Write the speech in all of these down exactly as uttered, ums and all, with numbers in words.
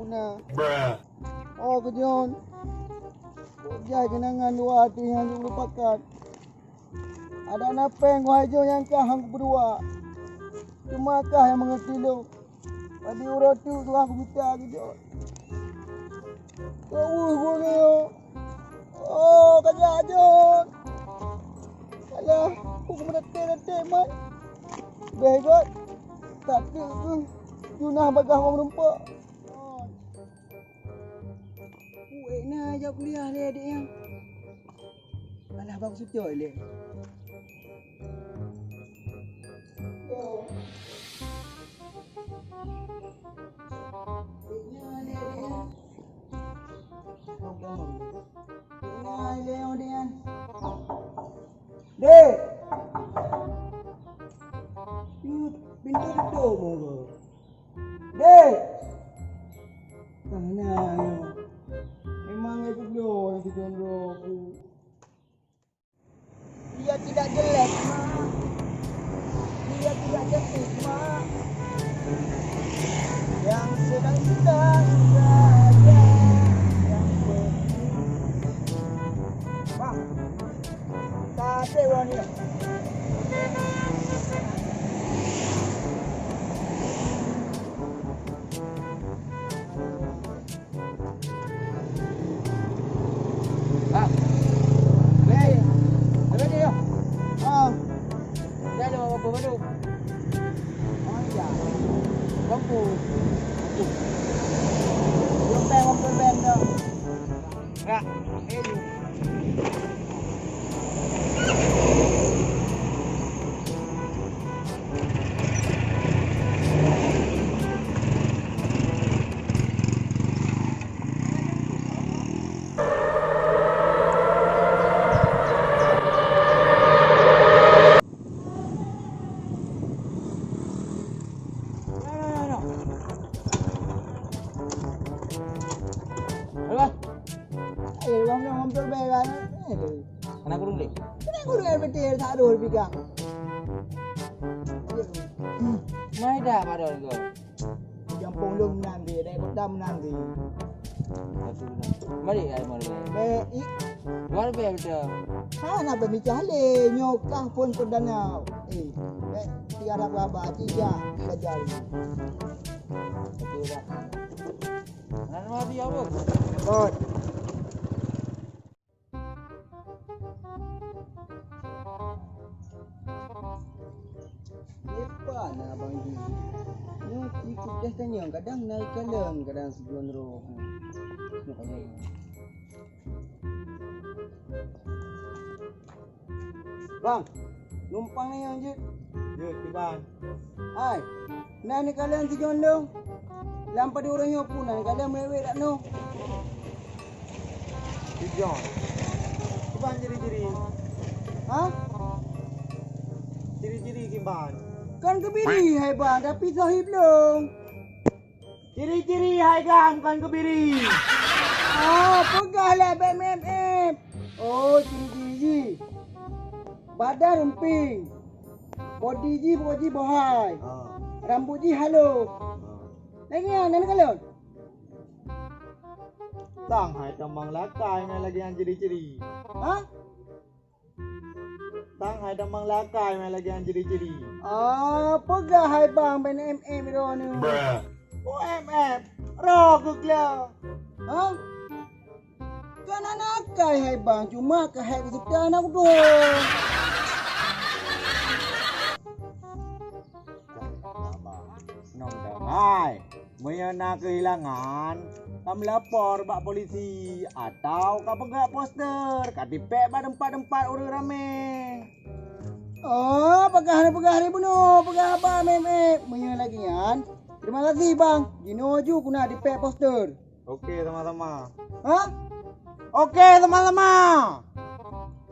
Na. Oh, keunyan. Kok jai keunangan dua até nyang jeuet lupakan. Adak na péng keuhai jih nyang ka han kupeudua. Cuma kah nyang meungerti lôn. Padi uroe teuk tuha kumita keu jih. Kok weueh gurée. Oh, ka jak jih. Alah, kok meureuté-reuté man. Beh göt. Tateuk keuh junah bagaih ureuëng meurumpok. Uék na jak kuliah lé adék nyan. Alah, bak sutôi lé. Dek! Pintu, pintu tutup muka. Dek! Nah, nah, ya. Memang aku belum, aku jomblo aku. Dia tidak jelek, Mak. Dia tidak cantik, Mak. Yang sedang-sedang saja. Yang penting. Bang, tak ada orang ni. Ah. Weh. Apa dia? Ah. Dah ada apa baru? Oh, iya. Mampu. Belum pernah mampu band tu. Rak. Eh, Alah. Eh, wang nyoe hampir beran. Eh, anak guru deh. Anak guru R B T tak ada pigang. Mai dah baru tu. Gampông lôn meunan deh, dari kota meunan deh. Mari ai mau. Be, i. Luar biasa betul. Ha, nak berbicara le, nyoe kah pun perdana. Eh, be, tiada apa-apa, tiga belajar. Betul dah. Nan mati apa? Kot. Leupah na Abang Ji. Nyoe ikut dah tanyong, kadang na ikalon, kadang sijuan roh. Nyoe kadang. Bang, numpang ni nyang jeuet. Jeuet, Bang. Hai, na neukalon sijuan dong. Lam padum uroe nyoe pun na neukalon meuwék-wék dak noh. Sijuan. Kiban ciri-ciri. Ha? Ciri-ciri kiban. Kan keubiri hai bang, tapi sohi blong. Ciri-ciri hai gam kan keubiri. Oh, peugah lé B M F. Oh, ciri-ciri jih. Badan rumping. Bodi jih, bodi bohai. Ah. Rambut jih halus. Ah. Lagèe nyan, nyan kalon. Tang hai tamong lakai ngai lagèe nyan ciri-ciri. Ha? Tang hai tamong lakai meuh lagèe nyan ciri-ciri. Ah, peugah hai bang B M F droeneuh. Oh, M F. Roh keuh kla. Ha? Kan aneuk akai hai bang, cuma keuhai keu seutôt aneuk udong. Nong deuh hai. Meunyoe na keuhilangan, kameulapor bak polisi atawa kapeugèt poster, katipèk bak teumpat-teumpat ureueng ramè. Oh, peugah ni, peugah ni bunoe, peugah haba meu'èk-meu'èk. Meunyoe lagèe nyan, terima kasih, Bang. Jinoe ju keu na tipèk poster. Oke, sama-sama. Hah? Oke, sama-sama.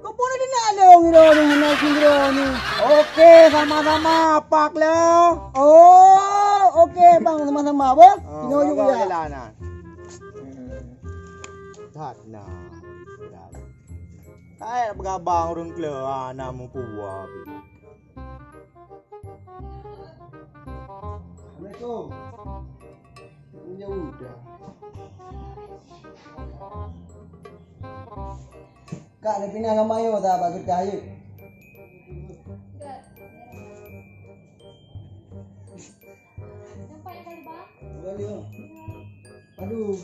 Keupeue na dina lôn droeneuh hana sindroe nyoe? Oke, sama-sama, pak lôn. Oh, oke, Bang, sama-sama, Bang. Ah, jinoe ju jalan, ya. Jalan, nah. Jalan. Hai, peugah bang ureueng kleu, ah, na meupuwoe. Assalamualaikum. Ya udah. Kak, ada pinah gambar yo tak bak kertas ye? Aduh.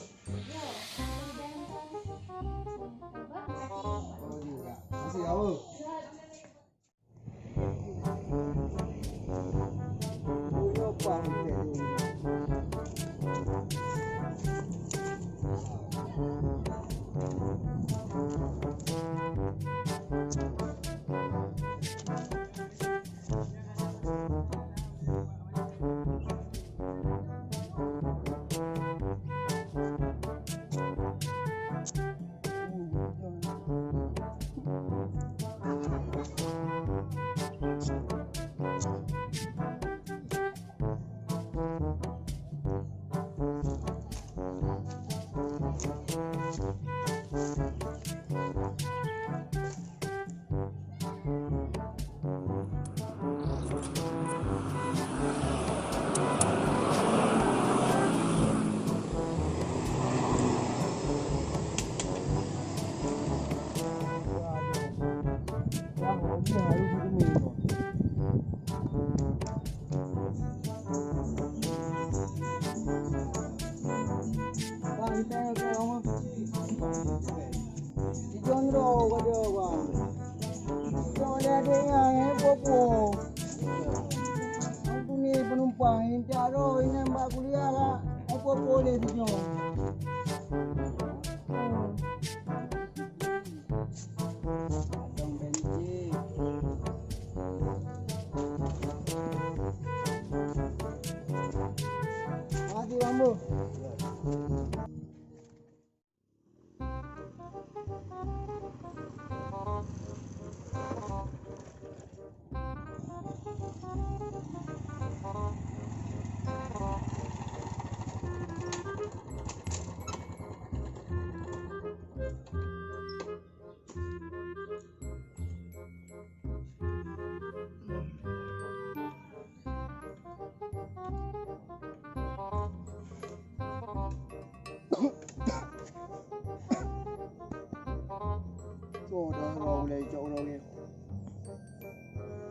Masih jauh. Bang, kita ke rumah. Tiga droe ka jeuet, bang. Tiga droe adék nyan, eh, puwoe-puwoe. Aku ni penumpang, intat droe, inan bak kuliah lah. Eh, puwoe-puwoe lé tiga. Abang benci. Mati lampu. Soe dong uroe ulèe cok uroe ulèe.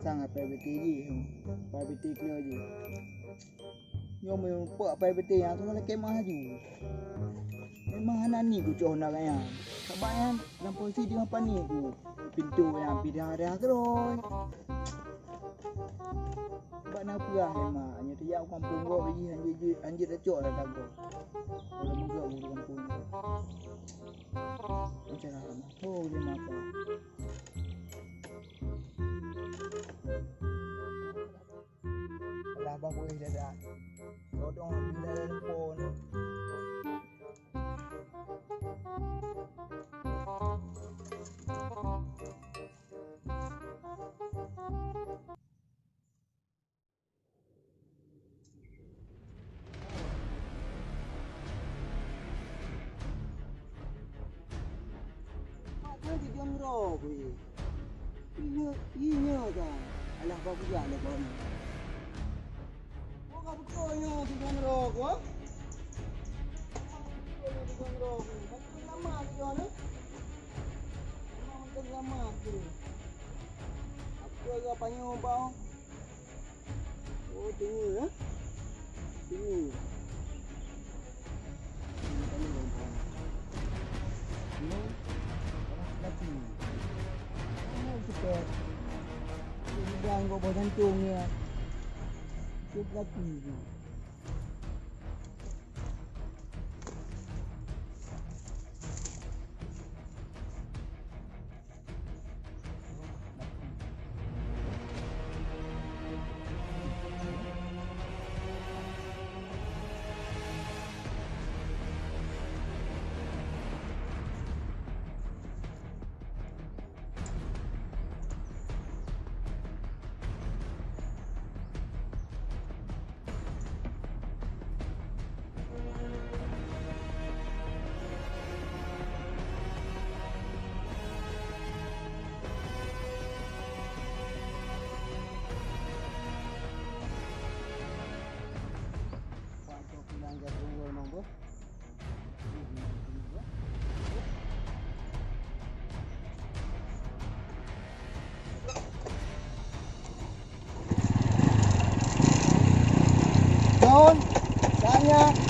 Sang apai B T jih, apai B T keuleuh jih. Nyoe meunyoe peuet apai B T nyang teuma lakèe meuh laju. Memang hana ni kucok na gaya. Sabab nyan dalam posisi teungoh panik ku. Pintoe nyan pih dah-dah keudroe. Bak na peugah lé mak, nyoe tajak u kampung gob jih, hanjeuet jeuet, hanjeuet tacok lam lagoe. Kalau meugeuk u kampung nyoe. Macam mana? Oh, dia makan. Alah, bah boleh dadah. Todong di dalam pon. Mak, kan di jam droe ku ye. Ingat, ingat kan. Alah, bagus ya, ada kau ni. Kau ka beutôi nyoe di jam droe ku, ha? Beutôi nyoe di jam droe ku. Mantong lama di jam ni. Memang mantong lama tu. Apa ke apa nyoe, bang? Oh, teungoh, eh? Teungoh. Ini kami gampang. Ini orang lelaki. Oh, super. Ini bang, kau bawa jantung ni, ya. Super lelaki ni. nyoe,